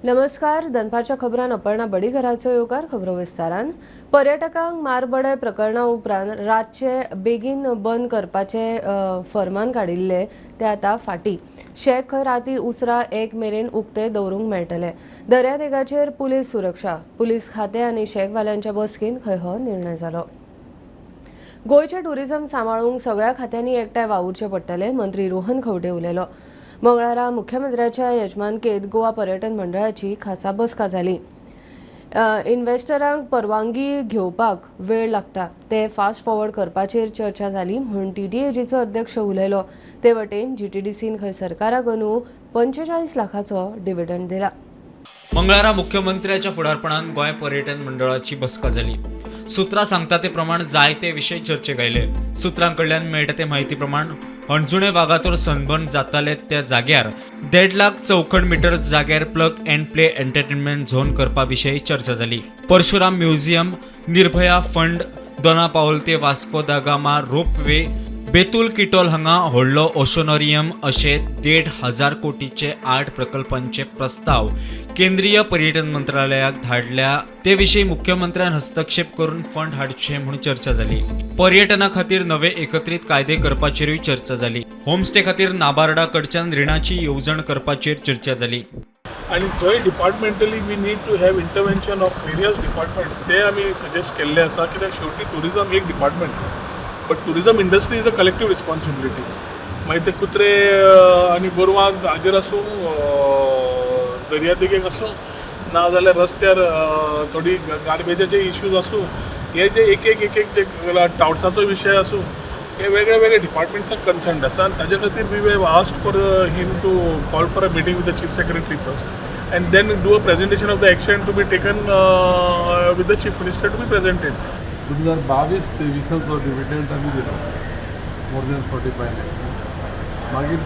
नमस्कार, दनपारच्या खबरान अपर्णा बडीघराचो येवकार. खबरो विस्तारान. पर्यटकांक मारबडय प्रकरणा उपरांत रातचे बेगीन बंद करपाचे फरमान काडिल्ले ते आतां फाटी. शेक राती उसरा 1 मेरेन उक्ते दवरूंक मेळटले. दर्यादेगाचेर पुलीस सुरक्षा, पुलीस खाते आनी शेकवाल्यांच्या बसकेन खंय हो निर्णय जालो. गोंयचें टुरिझम सांबाळूंक सगळ्या खात्यांनी एकठांय वावुरचें पडटलें, मंत्री रोहन खंवटे उलयलो. मंगळारा मुख्यमंत्र्याच्या यजमानकेंत गोवा पर्यटन मंडळाची खासा बसका जाली. इन्व्हेस्टरांक परवानगी घेवपाक वेळ लागता, ते फास्ट फॉरवर्ड करपाचेर चर्चा जाली म्हूण टीडीएजीचो अध्यक्ष उलयलो. ते वटेन जीटीडीसीन खंय सरकाराक अंदू 45 लाखाचो डिव्हिडंड दिला. मंगळारा मुख्यमंत्र्याच्या फुडारपणान गोंय पर्यटन मंडळाची बसका जाली. सुत्रां सांगता ते प्रमाण जायते विशय चर्चेक आयले. सुत्रां कडल्यान मेळटा ते म्हायती प्रमाण हणजुणे वागातोर सनबर्न जाताले त्या जाग्यार 1.5 लाख चौखण मिटर जाग्यार plug and play entertainment zone करपा विशीं चर्चा जाली. परशुराम म्युझियम, निर्भया फंड, दोना पावल ते वास्को दा गामा रोपवे, बेतूल किटोल हांगा व्हडलो ओशनोरियम अशे 1,500 कोटीचे 8 प्रकल्पांचे प्रस्ताव केंद्रीय पर्यटन मंत्रालयाक धाडल्या. ते विशीं मुख्यमंत्र्यान हस्तक्षेप करून फंड हाडचे म्हूण चर्चा जाली. पर्यटना खातीर नवे एकत्रीत कायदे करपाचेरूय चर्चा जाली. होमस्टे खातीर नाबार्डा कडच्यान रिणाची येवजण करपाचेर चर्चा जाली. आनी जंय departmentally we need to have intervention of various departments, ते आमी सजेस्ट केल्ले आसा. कित्याक शेवटी टुरिजम एक department, but tourism industry is a collective responsibility. मागीर ते कुत्रे आनी गोरवां हाजेर आसूं, दर्यादेगेक आसूं, ना जाल्यार रस्त्यार थोडी गार्बेजाचे इश्यूज आसूं, हे जे एक एक एक एक जे टावट्साचो विशय आसूं, हे वेगळे वेगळे डिपार्टमेंट्साक कन्सर्न आसा. आनी ताजे खातीर we have asked for him to call for a meeting with the chief secretary first and then do a presentation of the action to be taken with the chief minister to be presented. 2022-23आचो dividend आमी दिलो, more than 45 lakhs. मागीर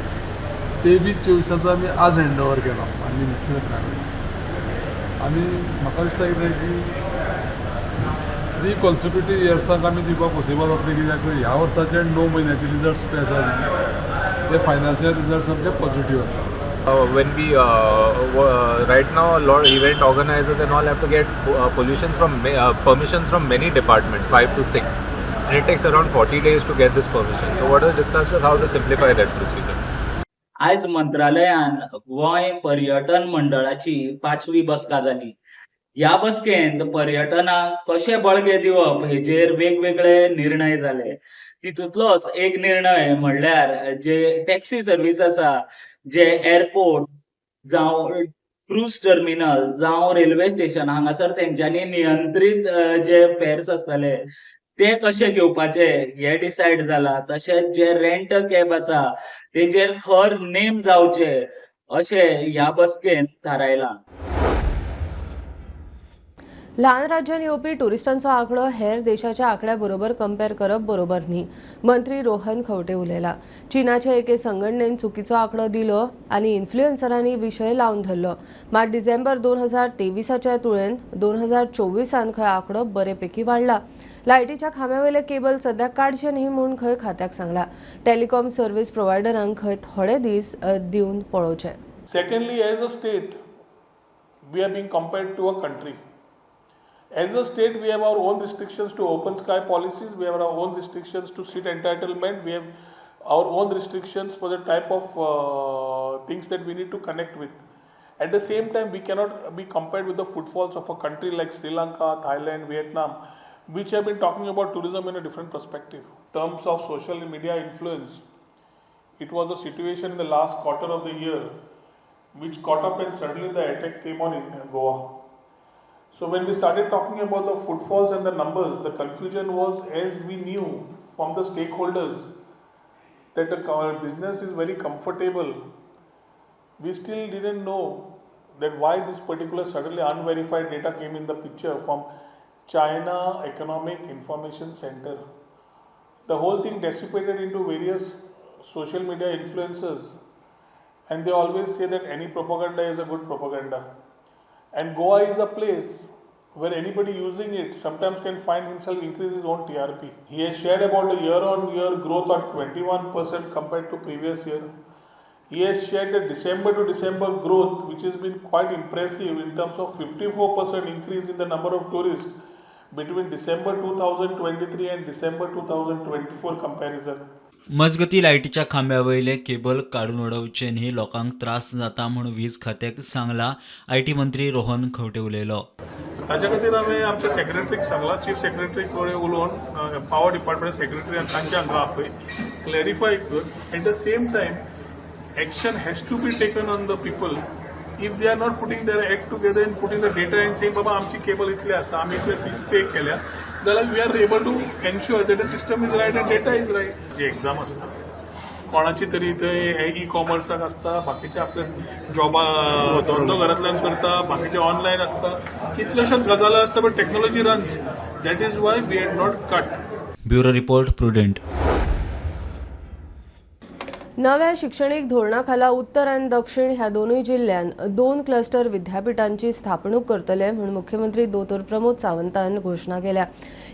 23-24आचो आमी आज hand over केलो माननीय मुख्यमंत्र्या कडेन. आनी म्हाका दिसता कितें की थ्री कॉन्सिक्युटीव इयर्साक आमी दिवपाक पॉसिबल जातलें, कित्याक ह्या वर्साचे 9 म्हयन्याचे रिजल्ट्स पळय आसा न्ही, ते फायनान्शियल रिजल्ट्स आमचे पॉझिटीव आसा. When we right now, a lot event organizers and all have to get permissions from many departments, 5 to 6, and it takes around 40 days to get this permission. So what was discussed was how to simplify that procedure. आयज मंत्रालयान गोंय पर्यटन मंडळाची 5वी बसका जाली. ह्या बसकेंत पर्यटनाक कशें बळगें दिवप हेजेर वेगवेगळे निर्णय जाले. तितूंतलोच एक निर्णय म्हणल्यार जे टॅक्सी सर्वीस आसा, जे एअरपोर्ट जावं क्रूज टर्मिनल जावं रेल्वे स्टेशन हांगासर तेंच्यांनी नियंत्रीत जे फेर्स आसतले ते कशे घेवपाचे हे डिसायड जाला. तशेंच जे रेंट कॅब आसा तेजेर खर नेम जावचे अशें ह्या बसकेंत थारायलां. ल्हान राज्यांत येवपी ट्युरिस्टांचो आंकडो हेर देशाच्या आंकड्या बरोबर कंपेर करप बरोबर न्ही, मंत्री रोहन खंवटे उलयला. चीनाचे एके संघटनेन चुकीचो आंकडो दिलो आनी इन्फ्लुएन्सरांनी विशय लावन धरलो. मात डिसेंबर 2023आच्या तुळेन 2024आन खंय आंकडो बरेपैकी वाडला. लायटीच्या खांब्यावयले केबल सद्याक काडचे न्ही म्हूण खंय खात्याक सांगला. टेलिकॉम सर्व्हिस प्रोवायडरांक खंय थोडे दीस दिवन पळोवचे. Secondly, as a state, we are being compared to a country. As a state, we have our own restrictions to open sky policies, we have our own restrictions to seat entitlement, we have our own restrictions for the type of things that we need to connect with. At the same time, we cannot be compared with the footfalls of a country like Sri Lanka, Thailand, Vietnam, which have been talking about tourism in a different perspective. In terms of social media influence, it was a situation in the last quarter of the year which caught up and suddenly the attack came on in Goa. So when we started talking about the footfalls and the numbers, the confusion was, as we knew from the stakeholders that the business is very comfortable. We still didn't know that why this particular suddenly unverified data came in the picture from China Economic Information Center. The whole thing dissipated into various social media influencers, and they always say that any propaganda is a good propaganda. And Goa is a place where anybody using it sometimes can find himself increase his own TRP. He has shared about a year on year growth at 21% compared to previous year. He has shared the December to December growth, which has been quite impressive in terms of 54% increase in the number of tourists between December 2023 and December 2024 comparison. मजगती लायटीच्या खांब्या वयले cable काडून उडोवचे न्ही, लोकांक त्रास जाता म्हूण वीज खात्याक सांगला, IT मंत्री रोहन खंवटे उलयलो. ताच्या खातीर हांवें आमच्या सेक्रेटरीक सांगलां, चीफ सेक्रेटरी कडेन उलोवन पावर डिपार्टमेंट सेक्रेटरी आनी तांच्या हांगा आपय, क्लॅरिफाय कर. At the same time, action has to be taken on the people if they are not putting their act together and putting the data and saying, बाबा, आमची cable इतली आसा, आमी इतले फीस पे केल्या, जाल्यार we are able to ensure that the system is right and data is right. Ji exam आसता कोणाची तरी, थंय ई कॉमर्साक आसता, बाकीचे आपले जॉबा धंदो घरांतल्यान करता, बाकीचे ऑनलायन आसता, कितल्योश्योच गजाली आसता, but technology runs. That is why we had not cut. Bureau report, Prudent. नव्या शिक्षणीक धोरणा खाला उत्तर आनी दक्षिण ह्या दोनूय जिल्ल्यांत दोन क्लस्टर विद्यापिठांची स्थापणूक करतले म्हूण मुख्यमंत्री दोतोर प्रमोद सावंतान घोशणा केल्या.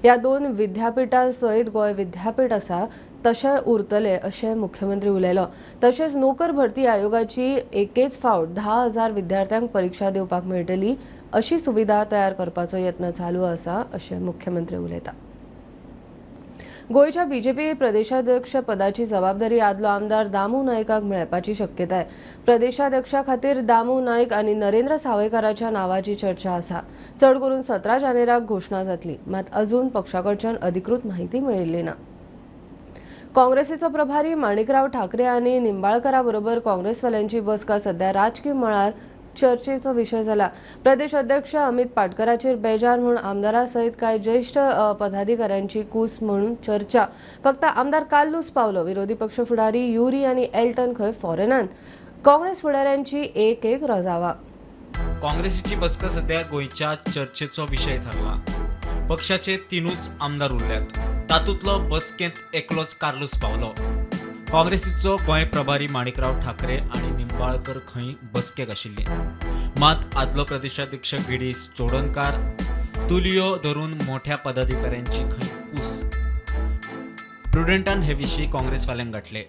ह्या दोन विद्यापिठां सयत गोंय विद्यापीठ आसा तशें उरतले अशें मुख्यमंत्री उलयलो. तशेंच नोकर भरती आयोगाची एकेच फावट 10,000 विद्यार्थ्यांक परिक्षा दिवपाक मेळटली अशी सुविधा तयार करपाचो यत्न चालू आसा अशें मुख्यमंत्री उलयता. गोंयच्या बीजेपी प्रदेशाध्यक्ष पदाची जबाबदारी आदलो आमदार दामू नायकाक मेळपाची शक्यताय. प्रदेशाध्यक्षा खातीर दामू नायक आनी नरेंद्र सावयकाराच्या नावाची चर्चा आसा. चड करून 17 जानेराक घोशणा जातली. मात अजून पक्षाकडच्यान अधिकृत माहिती मेळिल्ली ना. काँग्रेसीचो प्रभारी माणिकराव ठाकरे आनी निंबाळकरा बरोबर काँग्रेसवाल्यांची बसका सध्या राजकी मळार चर्चेचो विशय जाला. प्रदेश अध्यक्ष अमित पाटकराचेर बेजार म्हूण आमदारा सयत कांय ज्येश्ठ पदाधिकाऱ्यांची कूस म्हणून चर्चा. फक्त आमदार कार्लूस पावलो. विरोधी पक्ष फुडारी युरी आनी एल्टन खंय फॉरेनान. काँग्रेस फुडाऱ्यांची एक एक रजावा. काँग्रेसीची बसका सध्या गोंयच्या चर्चेचो विशय थारला. पक्षाचे तिनूच आमदार उरल्यात, तातूंतलो बसकेंत एकलोच कार्लूस पावलो. काँग्रेसीचो गोंय प्रभारी माणिकराव ठाकरे आनी निंबाळकर खंय बसकेक आशिल्ले. मात आदलो प्रदेशाध्यक्ष गिरीश चोडणकार, तुलियो धरून मोठ्या पदाधिकाऱ्यांची खंय कूस. प्रुडंटान हे विशीं काँग्रेसवाल्यांक गाठले.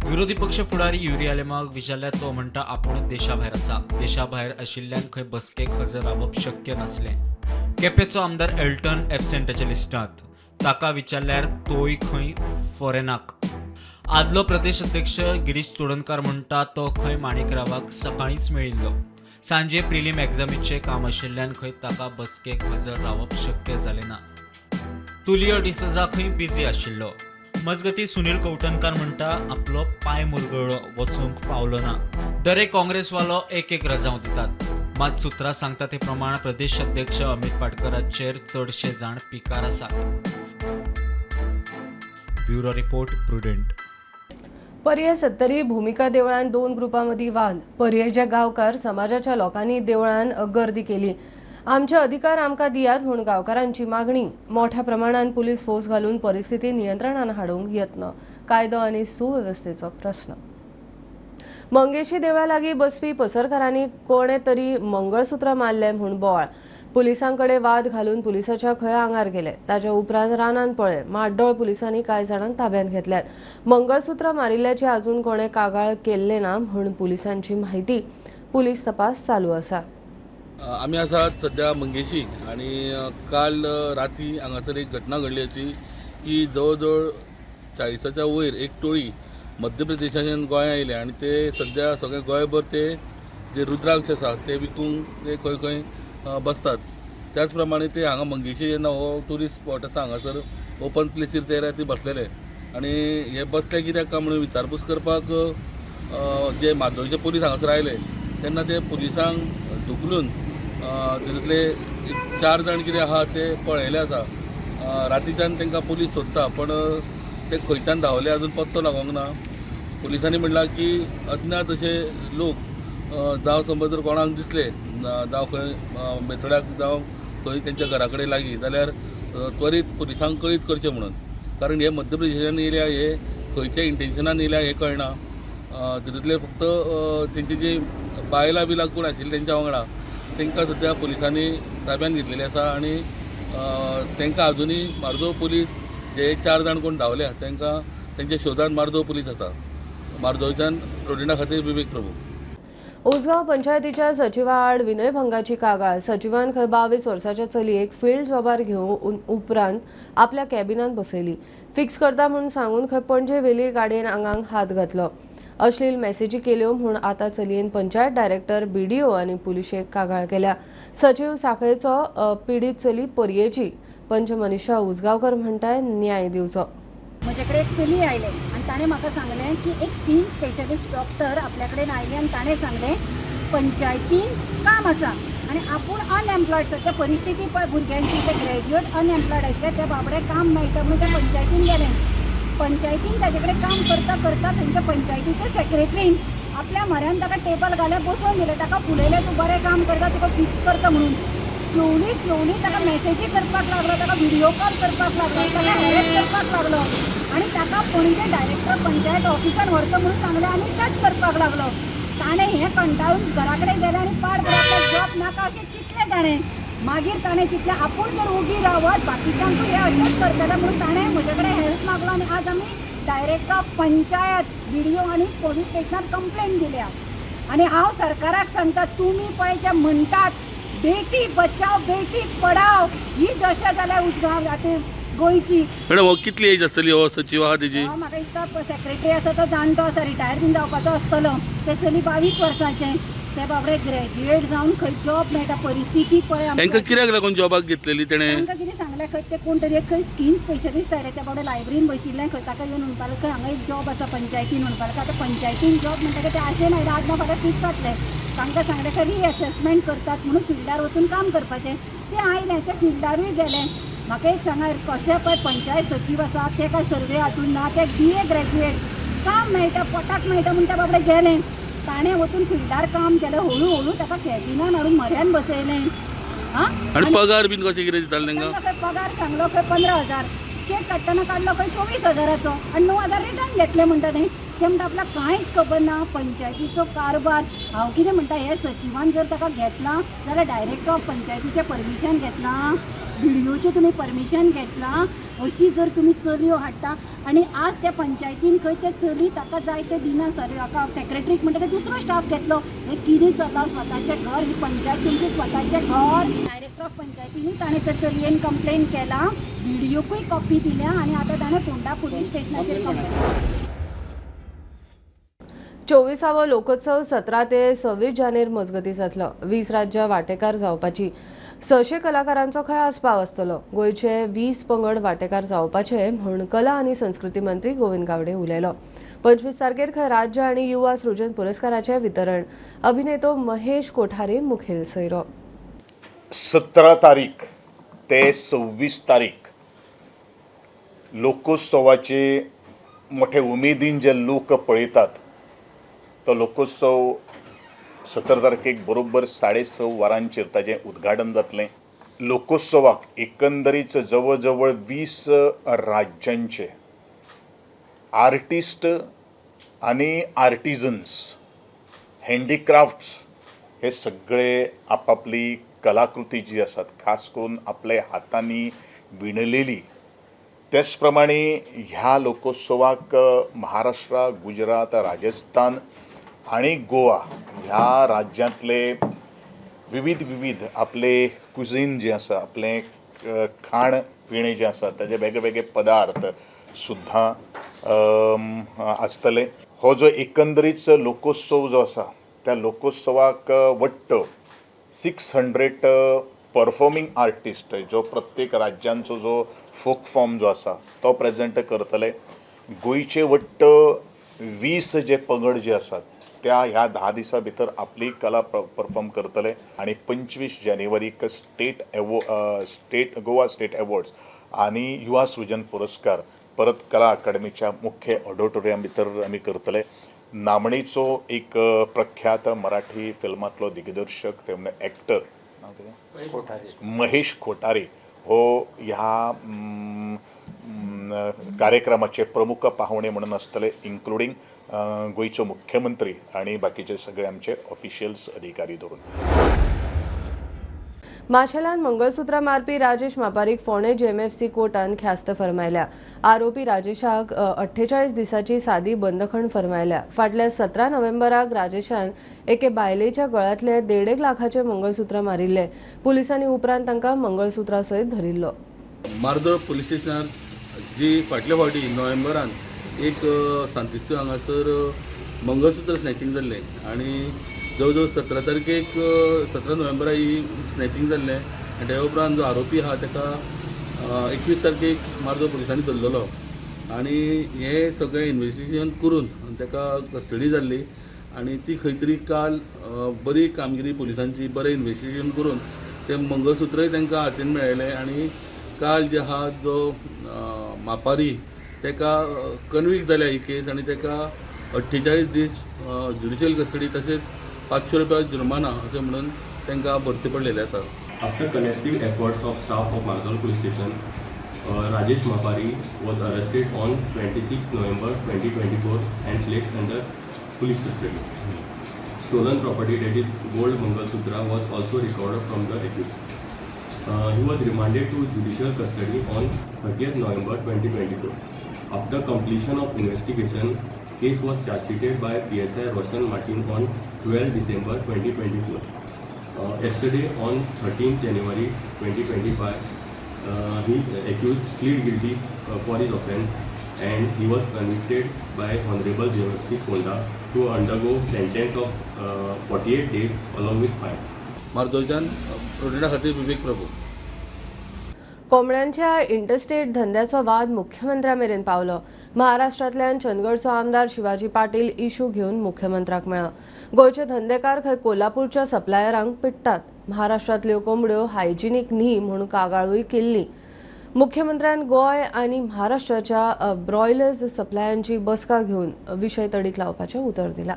विरोधी पक्ष फुडारी युरी आलेमाक विचारल्यार तो म्हणटा, आपूण देशा भायर आसा. देशा भायर आशिल्ल्यान खंय बसकेक हजर रावप शक्य नासलें. केपेंचो आमदार एल्टन एबसेंटाच्या लिस्टांत. ताका विचारल्यार तोय खंय फॉरेनाक. आदलो प्रदेश अध्यक्ष गिरीश चोडणकार म्हणटा, तो खंय माणिकरावाक सकाळींच मेळिल्लो. सांजे प्रिलीम एग्जामीचें काम आशिल्ल्यान खंय ताका बसकेक हजर रावप शक्य जालें ना. तुलियो डिसोजा खंय बिजी आशिल्लो. मजगती, सुनील कवठणकार म्हणटा, आपलो पांय मुरगळ्ळो, वचूंक पावलो ना. दरेक काँग्रेसवालो एक एक रजांव दितात. मात सुत्रां सांगता ते प्रमाण प्रदेश अध्यक्ष अमित पाटकराचेर चडशे जाण पिकार आसात. Bureau report, Prudent. पर्ये सत्तरी भुमिका देवळान दोन ग्रुपां मदीं वाद. पर्येच्या गांवकार समाजाच्या लोकांनी देवळान गर्दी केली. आमचे अधिकार आमकां दियात म्हूण गांवकारांची मागणी. मोठ्या प्रमाणात पुलीस फोर्स घालून परिस्थिती नियंत्रणात हाडूंक यत्न. कायदो आनी सुवेवस्थेचो प्रस्न. मंगेशी देवळा लागीं बसपी पसरकारांनी कोणे तरी मंगळसूत्र मारलें म्हूण बोवाळ. पुलिसांकडे वाद घालून पुलिसाच्या खंय आंगार गेले. ताच्या उपरांत रानान पळ्ळे. माड्डोळ पुलिसांनी कांय जाणांक ताब्यांत घेतल्यात. मंगळसूत्र मारिल्ल्याची अजून कोणे कागाळ केल्ले ना म्हूण पुलिसांची माहिती. पुलीस तपास चालू आसा. आमी आसात सद्या मंगेशी आनी काल राती हांगासर एक घटना घडली अशी की जवळ जवळ 40च्या वयर एक टोळी मध्य प्रदेशाच्यान गोंया आयल्या आनी ते सद्या सगळे गोंयभर ते जे रुद्राक्ष आसा ते विकूंक ते खंय खंय बसतात. त्याच प्रमाणे ते हांगा मंगेशी जेन्ना हो ट्युरिस्ट स्पॉट आसा, हांगासर ओपन प्लेसीर ते राती बसलेले आनी हे बसले कित्याक काय म्हणून विचारपूस करपाक जे म्हादोळचे पुलीस हांगासर आयले तेन्ना ते पुलिसांक धुकलून तितूंतले एक चार जाण कितें आहा ते पळयले आसा. रातीच्यान तांकां पुलीस सोदता, पण ते खंयच्यान धांवले अजून पत्तो लागोंक ना. पुलिसांनी म्हणलां की अज्ञात अशे लोक जावं समज जर कोणाक दिसले, जावं खंय बेतोड्याक, जावं खंय तेंच्या घरा कडेन लागीं जाल्यार त्वरीत पुलिसांक कळीत करचें म्हणून, कारण हे मध्य प्रदेशान येयल्या, हे खंयच्या इंटेन्शनान येयल्या हें कळना. तितूंतले फक्त तेंची जी बायलां बिलां कोण आशिल्ली तेंच्या वांगडा, तांकां सद्या पुलिसांनी ताब्यान घेतलेले आसा आनी तांकां अजुनूय मार्दोळ पुलीस जे चार जाण कोण धांवल्या तांकां तेंच्या शोधान मार्दोळ पुलीस आसा. मार्दोळच्यान रोडिना खातीर विवेक प्रभू. उसगांव पंचायतीच्या सचिवा आड विनयभंगाची कागाळ. सचिवान खंय 22 वर्साच्या चलयेक फिल्ड जॉबार घेवन उपरांत आपल्या कॅबिनांत बसयली. फिक्स करता म्हूण सांगून खंय पणजे वेली गाडयेन आंगांक हात घातलो. अश्लील मॅसेजी केल्यो म्हूण आतां चलयेन पंचायत डायरेक्टर, बीडीओ आनी पुलिशेक कागाळ केल्या. सचिव साखळेचो पिडीत चली पर्येची. पंच मनीषा उसगांवकर म्हणटाय न्याय दिवचो. म्हजे कडेन एक चली आयलें आनी ताणें म्हाका सांगलें की एक स्कीन स्पेशलिस्ट डॉक्टर आपल्या कडेन आयले आनी ताणें सांगलें पंचायतीन काम आसा आनी आपूण अनएम्प्लॉयड, सद्या परिस्थिती पळय भुरग्यांची, ते ग्रॅज्युएट अनएम्प्लॉयड आशिल्ले, त्या बाबडे काम मेळटा म्हणून ते पंचायतीन गेले. पंचायतीन ताजे कडेन काम करता करता थंयच्या पंचायतीच्या सेक्रेटरीन आपल्या म्हऱ्यान ताका टेबल घालें, बसोवन दिलें, ताका फुलयलें, तूं बरें काम करता, तुका फिक्स करता म्हणून. स्लोली स्लोली ताका मॅसेजी करपाक लागलो, ताका व्हिडियो कॉल करपाक लागलो, ताका हॅरेस करपाक लागलो आनी ताका पणजे डायरेक्टर पंचायत ऑफिसान व्हरता म्हणून सांगलें आनी टच करपाक लागलो. ताणें हें कंटाळून घरा कडेन गेलें आनी पाड आपल्याक जॉब नाका अशें चिंतलें ताणें. मागीर ताणें चिंतलें आपूण जर ओगी रावत बाकीच्यांकूय हें अशेंच करतलें म्हणून ताणें म्हजे कडेन हेल्प मागलो आनी आज आमी डायरेक्टर पंचायत बीडीओ आनी पोलीस स्टेशनार कंप्लेन दिल्या. आनी हांव सरकाराक सांगता, तुमी पळय जे म्हणटात बेटी बचाव बेटी पढाव, ही दशा जाल्या उसगांव आतां गोंयची. मॅडम, हो कितली एज आसतली हो सचीव आहा तेजी? म्हाका दिसता सेक्रेटरी आसा तो जाणटो आसा, रिटायर बीन जावपाचो आसतलो. ते चली 22 वर्सांचें, ते बाबडे ग्रॅज्युएट जावन खंय जॉब मेळटा, परिस्थिती पळय. तांकां कित्याक लागून जॉबाक घेतलेली तेणें? तांकां कितें सांगलें खंय ते कोण तरी एक खंय स्कीन स्पेशलिस्ट आयले, ते बाबडे लायब्ररीन बशिल्ले खंय, ताका येवन म्हणपाक खंय हांगा एक जॉब आसा पंचायतीन म्हणपाक. आतां पंचायतीन जॉब म्हणटकीर ते आशेन आयले आज ना फाल्यां फिक्स जातले. तांकां सांगलें खंय रिएसेसमेंट करतात म्हणून फिल्डार वचून काम करपाचें, ते आयले, ते फिल्डारूय गेले. म्हाका एक सांगा, कशें पळय पंचायत सचीव आसा ते काय सर्वे हातून ना, ते BA graduate, काम मेळटा पोटाक मेळटा म्हूण ते बाबडे गेले. ताणें वचून फिल्डार काम केलें, हळू हळू ताका कॅबिनान हाडून म्हऱ्यान बसयलें. आं, आनी पगार बीन कशें कितें दितालें तांकां? खंय पगार सांगलो खंय 15,000, चॅक काडटना काडलो खंय 24,000चो आनी 9,000 रिटर्न घेतले म्हणटा न्ही. ते म्हणटा आपल्याक कांयच खबर ना पंचायतीचो कारभार. हांव कितें म्हणटा, हे सचिवान जर ताका घेतलां जाल्यार डायरेक्टर ऑफ पंचायतीचें परमिशन घेतलां, बीडीओचें तुमी परमिशन घेतलां, अशी जर तुमी चलयो हाडटा आनी आज त्या पंचायतीन खंय ते चली ताका जाय ते दिना सर, हाका सेक्रेटरीक म्हणटा दुसरो स्टाफ घेतलो. हें कितें चल्लां? स्वताचें घर ही पंचायत, तुमचें स्वताचें घर. डायरेक्टर ऑफ पंचायतीनूय ताणें त्या चलयेन कंप्लेन केला, बीडीओकूय कॉपी दिल्या आनी आतां ताणें फोंडा पुलीस स्टेशनाचेर कंप्लेन. 24आवो लोकोत्सव 17 ते 26 जानेर मजगती जातलो. 20 राज्यां वांटेकार जावपाची, 600 कलाकारांचो खंय आस्पाव आसतलो. गोंयचे 20 पंगड वांटेकार जावपाचे म्हूण कला आनी संस्कृती मंत्री गोविंद गावडे उलयलो. 25 तारखेर खंय राज्य आनी युवा सृजन पुरस्काराचें वितरण. अभिनेतो महेश कोठारे मुखेल सैरो. 17 तारीख ते 26 तारीख लोकोत्सवाचे मोठे उमेदीन जे लोक पळयतात तो लोकोत्सव 17 तारखेक बरोबर 6:30 वरांचेर ताजें उद्घाटन जातलें. लोकोत्सवाक एकंदरीत जवळ जवळ 20 राज्यांचे आर्टिस्ट आनी आर्टिजन्स, हँडीक्राफ्ट्स हे सगळे आपापली कलाकृती जी आसात, खास करून आपल्या हातांनी विणलेली, तेच प्रमाणे ह्या लोकोत्सवाक महाराष्ट्र, गुजरात, राजस्थान आनी गोवा ह्या राज्यांतले विविध विविध आपले कुझीन जे आसा, आपलें खाण पिणें जें आसा ताजे वेगळे वेगळे पदार्थ सुद्दां आसतले. हो जो एकंदरीत लोकोत्सव जो आसा त्या लोकोत्सवाक वट्ट 600 परफॉर्मींग आर्टिस्ट जो प्रत्येक राज्यांचो जो फोक फॉर्म जो आसा तो प्रेजेंट करतले. गोंयचे वट्ट 20 जे पंगड जे आसात त्या ह्या 10 दिसां भितर आपली कला परफॉर्म करतले. आनी 25 जानेवारीक गोवा स्टेट एवॉर्ड्स आनी युवा सृजन पुरस्कार परत कला अकादमीच्या मुख्य ऑडिटोरियम भितर आमी करतले. नामणेचो एक प्रख्यात मराठी फिल्मांतलो दिग्दर्शक, ते म्हणजे एक्टर महेश कोठारे हो ह्या कार्यक्रमाचे प्रमुख पाहुणे म्हणून आसतले, इन्क्लुडींग गोंयचो मुख्यमंत्री आणि बाकीचे सगळे आमचे ऑफिशियल्स अधिकारी धरून. माशेलान मंगळसूत्रां मारपी राजेश मापारीक फोंडें जेएमएफसी कोर्टान ख्यास्त फर्मायल्या. आरोपी राजेशाक 48 दिसांची सादी बंदखण फर्मायल्या. फाटल्या 17 नोव्हेंबराक राजेशान एके बायलेच्या गळ्यांतले 1.5 लाखाचे मंगळसूत्र मारिल्ले. पुलिसांनी उपरांत तांकां मंगळसूत्रा सयत धरिल्लो. मार्दोळ पुलीस स्टेशनार जी फाटल्या फावटी नोव्हेंबरान एक सांतिस्तू हांगासर मंगळसूत्र स्नॅचिंग जाल्लें आनी जवळ जवळ 17 तारखेक 17 नोव्हेंबरा ही स्नॅचिंग जाल्लें आनी त्या उपरांत जो आरोपी आहा ताका 21 तारखेक मार्दोळ पुलिसांनी धरलेलो आनी हें सगळें इन्वेस्टिगेशन करून ताका कस्टडी जाल्ली आनी ती खंय तरी काल बरी कामगिरी पुलिसांची, बरें इन्वेस्टिगेशन करून तें मंगळसूत्रय तांकां हातीन मेळयलें आनी काल जे आहा जो मापारी ताका कन्विक्ट जाल्या ही केस आनी ताका 48 दीस ज्युडिशियल कस्टडी तशेंच 500 रुपया जुर्माना अशें म्हणून तांकां भरचे पडलेले आसा. After collective efforts of staff of Mardol police station, Rajesh Mapari was arrested on 26 November 2024 and placed under police custody. Stolen property, that is gold Mangalsutra, was also recovered from the accused. He was remanded to judicial custody on 30th November 2024. After completion of investigation, case was charge-sheeted by PSI Roshan Martin on 12 December 2024. Yesterday on 13 January 2025, he accused plead guilty for his offence and he was convicted by Honorable JMFC Ponda to undergo sentence of 48 days along with fine. मार्दोळच्यान प्रोडक्टा खातीर विवेक प्रभू. कोंबड्यांच्या interstate धंद्याचो वाद मुख्यमंत्र्या मेरेन पावलो. महाराष्ट्रांतल्यान चंदगडचो आमदार Shivaji Patil issue घेवन मुख्यमंत्र्याक मेळ्ळो. गोंयचे धंदेकार खंय कोल्हापूरच्या सप्लायरांक पिडटात. महाराष्ट्रांतल्यो कोंबड्यो हायजिनीक न्ही म्हूण कागाळूय केल्ली. मुख्यमंत्र्यान गोंय आनी महाराष्ट्राच्या ब्रॉयलर्स सप्लायांची बसका घेवन विशय तडीक लावपाचें उतर दिलां.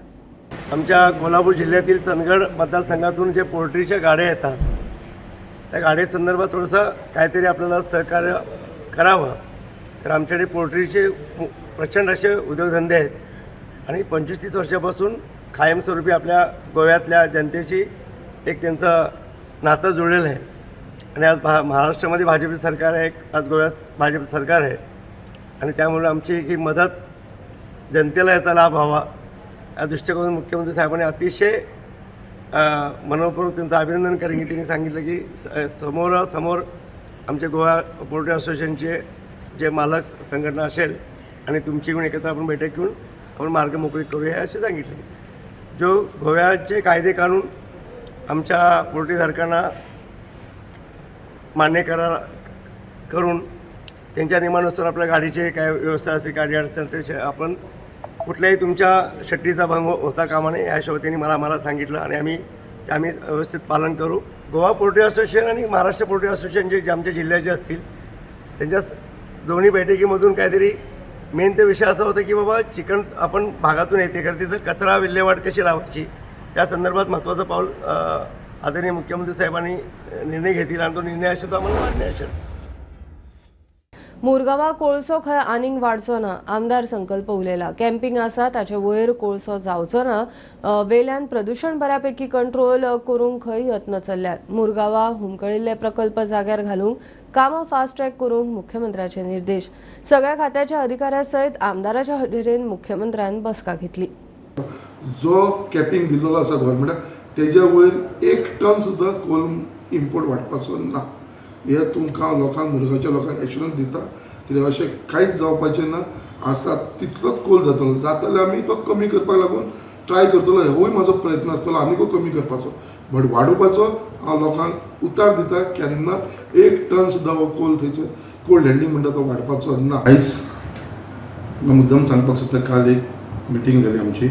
आमच्या कोल्हापूर जिल्ह्यातील चंदगड मतदारसंघातून जे पोल्ट्रीच्या गाड्या येतात त्या गाडीसंदर्भात थोडंसं काहीतरी आपल्याला सहकार्य करावं. तर आमच्याकडे पोल्ट्रीचे प्रचंड असे उद्योगधंदे आहेत आणि 25-30 वर्षापासून कायमस्वरूपी आपल्या गोव्यातल्या जनतेशी एक त्यांचं नातं जुळलेलं आहे. आणि आज महाराष्ट्रामध्ये भाजप सरकार आहे, आज गोव्यात भाजप सरकार आहे आणि त्यामुळे आमची ही मदत जनतेला याचा लाभ व्हावा या दृष्टिकोनातून मुख्यमंत्री साहेबांनी अतिशय मनपूर्वक त्यांचं अभिनंदन करेन की त्यांनी सांगितलं की समोरासमोर आमचे गोवा पोल्ट्री असोसिएशनचे जे मालक संघटना असेल आणि तुमची घेऊन एकत्र आपण बैठक घेऊन आपण मार्ग मोकळी करूया असे सांगितले. जो गोव्याचे कायदे कानून आमच्या पोल्ट्रीधारकांना मान्य करून त्यांच्या नियमानुसार आपल्या गाडीचे काय व्यवस्था असेल, गाडी असेल ते आपण कुठल्याही तुमच्या शर्तीचा भंग होता कामा नये या हिशोबाने त्यांनी मला मला सांगितलं आणि आम्ही व्यवस्थित पालन करू. गोवा पोल्ट्री असोसिएशन आणि महाराष्ट्र पोल्ट्री असोसिएशन जे जे आमच्या जिल्ह्याचे असतील त्यांच्या दोन्ही बैठकीमधून काहीतरी मेन ते विषय असा होता की बाबा चिकन आपण भागातून येते कारण तिचं कचरा विल्हेवाट कशी लावायची त्या संदर्भात महत्त्वाचं पाऊल आदरणीय मुख्यमंत्री साहेबांनी निर्णय घेतील आणि तो निर्णय असेल तो आम्हाला मान्य असेल. मुरगांवा कोळसो खंय आनीक वाडचो ना, आमदार संकल्प उलयला. कॅम्पिंग आसा ताचे वयर कोळसो जावचो ना, वेल्यान प्रदूषण बऱ्यापैकी कंट्रोल करूंक खंय यत्न चल्ल्यात. मुरगांवा हुमकळिल्ले प्रकल्प जाग्यार घालूंक कामां फास्ट ट्रॅक करूंक मुख्यमंत्र्याचे निर्देश. सगळ्या खात्याच्या अधिकाऱ्या सयत आमदाराच्या हजेरेन मुख्यमंत्र्यान बसका घेतली. जो कॅपिंग दिल्लो आसा गव्हर्मेंटाक तेज्या वयर एक टन सुद्दां कोल इम्पोर्ट वाडपाचो ना. हे तुमकां लोकांक, मुरगांवच्या लोकांक एश्युरन्स दिता कित्याक अशें कांयच जावपाचें ना. आसा तितलोच कोल जातलो, जाता आमी तो कमी करपाक लागून ट्राय करतलो. होय म्हाजो प्रयत्न आसतलो आनिकूय कमी करपाचो, बट वाडोवपाचो हांव लोकांक उतार दिता केन्ना एक टन सुद्दां हो कोल थंयसर कोल्ड हँडलिंग म्हणटा तो वाडपाचो ना. आयज मुद्दम सांगपाक सोदता, काल एक मिटींग जाली आमची,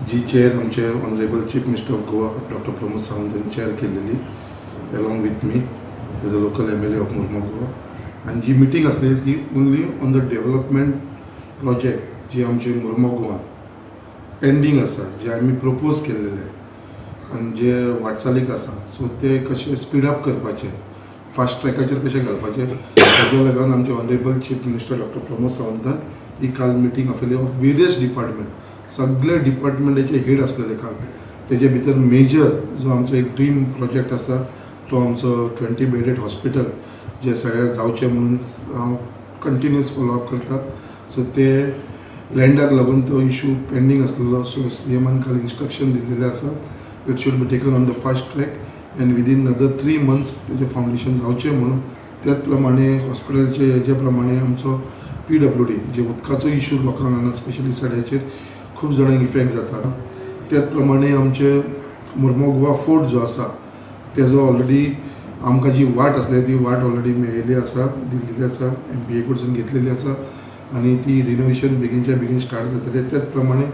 जी चेअर आमचे Honourable Chief Minister of Goa Doctor Pramod Sawant यांनी चेअर केलेली along with me as a local MLA of Mormugao Goa. आनी जी मिटींग आसलेली ती only on the development project जी आमचे मुरमो गोवान पेंडींग आसा, जे आमी प्रपोज केल्लेले आनी जे वाटचालीक आसा, सो ते कशे स्पीड अप करपाचे, फास्ट ट्रॅकाचेर कशे घालपाचे, ताज्या लागून आमचे Honourable Chief Minister Doctor Pramod सावंतान ही काल मिटींग आपयली ऑफ वेरियस डिपार्टमेंट. सगळे डिपार्टमेंटाचे हेड आसलेले काल. तेजे भितर मेजर जो आमचो एक ड्रीम प्रोजेक्ट आसा तो आमचो 20 बेडेड हॉस्पिटल जे सगळ्याक जावचें म्हणून हांव कंटिन्युअस फॉलोअप करता. सो ते लँडाक लागून तो इशू पेंडींग आसलेलो. सो सीएमान काल इन्स्ट्रक्शन दिल्लेलें आसा, it should be taken on the fast track and within another 3 months तेजें फावंडेशन जावचें म्हणून. त्याच प्रमाणे हॉस्पिटलचे हेजे प्रमाणे आमचो PWD जे उदकाचो इशू लोकांक हांगा स्पेशली सड्याचेर खूब जाणांक इफेक्ट जाता. त्याच प्रमाणे आमचे मुर्मो गोवा फोर्ट जो आसा तेजो ऑलरेडी आमकां जी वाट आसली ती वाट ऑलरेडी मेळिल्ली आसा, दिल्लेली आसा, MPA कडसून घेतलेली आसा आनी ती रिनोवेशन बेगीनच्या बेगीन स्टार्ट जातलें. त्याच प्रमाणे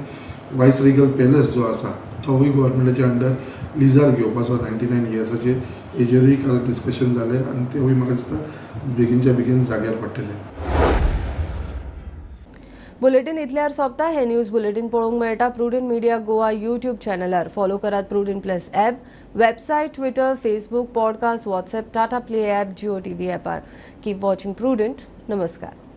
वायस रिगल पॅलस जो आसा तोवूय गव्हर्मेंटाच्या अंडर लिजार घेवपाचो 99 इयर्साचेर हेजेरूय काल डिस्कशन जालें आनी तेवूय म्हाका दिसता बेगीनच्या बेगीन जाग्यार पडटलें. बुलेटीन इतल्यार सोंपता. हे न्यूज बुलेटीन पळोवंक मेळटा प्रुडंट मिडिया गोवा यूट्यूब चॅनलार. फॉलो करात Prudent plus app, website, Twitter, Facebook, podcast, WhatsApp, Tata Play app, Jio TV ॲपार. Keep watching prudent. नमस्कार.